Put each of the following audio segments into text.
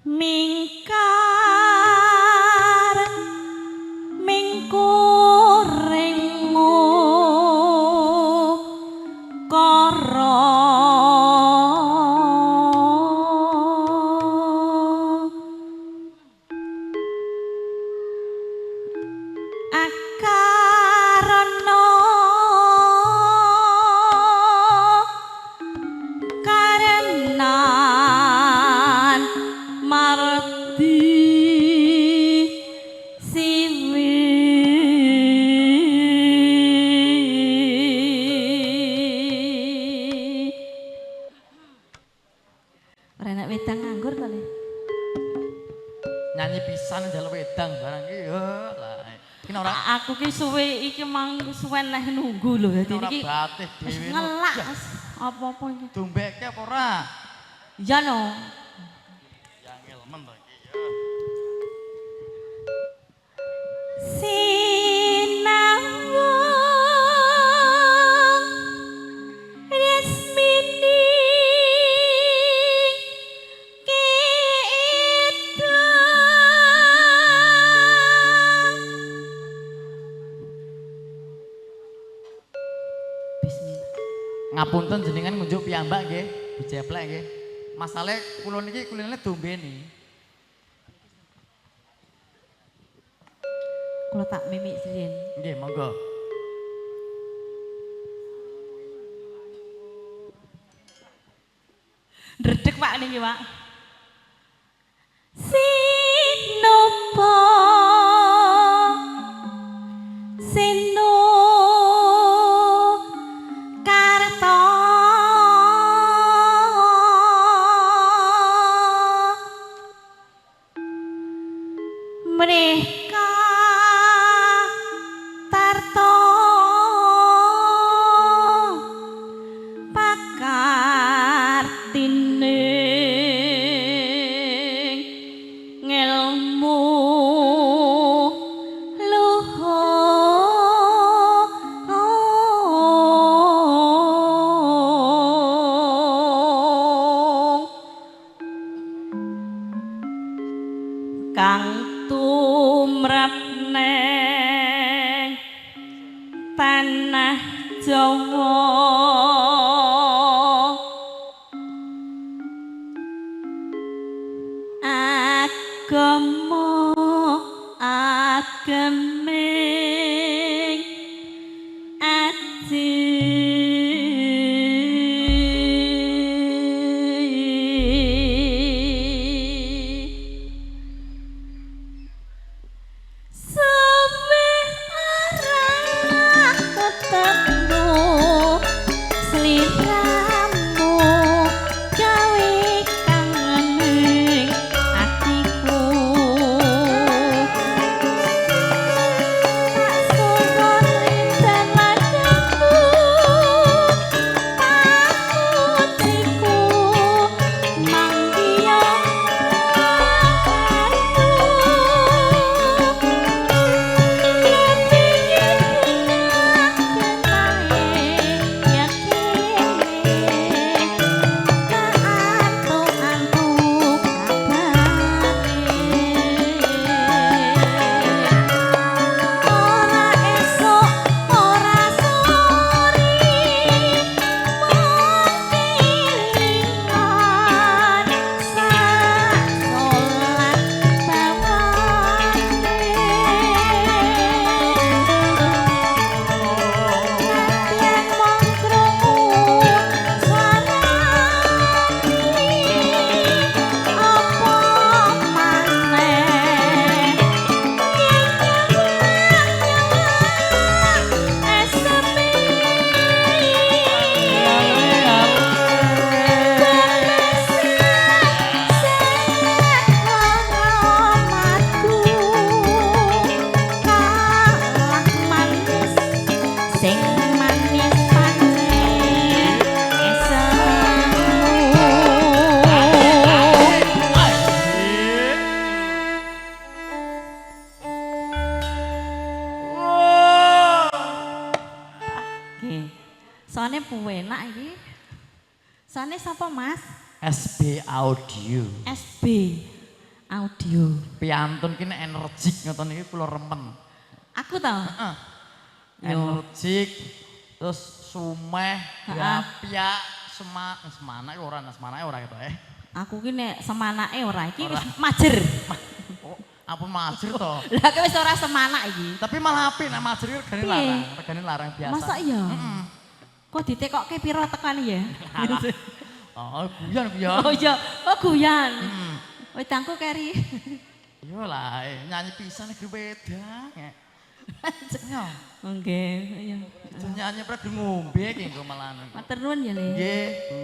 Mingkar mingkuring kara akarana karenan mardi siwi. Ora enak wedang nganggur to, Le? Nyanyi pisan njaluk wedang barang iki ya lah. Iki ora Aku ki suwe iki mang suwen leh nunggu lho, dadi ora niki batih wis dhewe. Ngelak wis apa-apa iki. Dombeke apa ora? Iya no. Ya angel men to iki ya. Sinawang resmini kita. Bismillah. Ngapunten jenengan ngunjuk piyambak nggih, Bu Jeplek nggih. Masale kula niki kuline dombeni. Kula tak mimik riyin. Nggih, monggo. Ndredeg, Pak, niki, Pak. Sinopo Sino Karto mereka tarto pakartining ngelmu luhur kang tumrap neng tanah Jawa agama ageming aji. Suwe ora ketemu sliramu gawe kangening atiku, tak suwun teladamu papujiku manggiya aku. Sing manis pancen esemu. Oke. Soalnya enak iki. Soalnya sapa, Mas? SB Audio. SB. Audio. Piantun ki nek energik ngoten niki kula remen. Aku to. Heeh. Yo. Energik terus sumeh, Heeh. gapyak, semanak ora, semanake ora ketok eh. Aku ki nek semanake ora iki wis majer. Oh, ampun majer to. Lah ki wis ora semanak iki. Tapi malah apik nek majer iki regane Piye? larang, regane larang biasa. Masa iya? Kok ditekokke piro tekan ya? Oh, guyon guyon. Oh iya, oh guyon. Wedangku keri. Iya lah, nyanyi pisan negeri wedang. Ya, Nggih, iya. nyanyi pred ngombe iki engko malahan. Matur nuwun ya, Le. Nggih, Bu.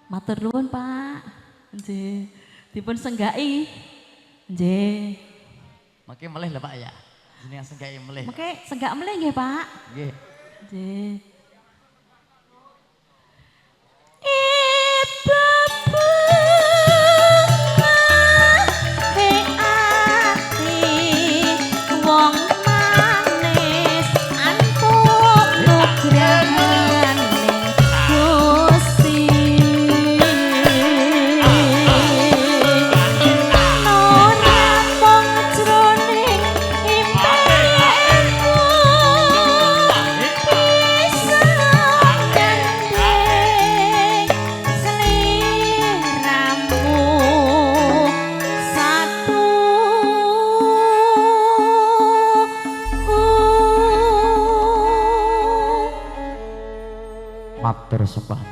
Matur nuwun, Pak. Nggih. Dipun senggaki. Nggih. Mangke melih lho Pak ya. Jenengan senggaki melih. Mangke senggak melih nggih, Pak. Nggih. Nggih. Matur sembah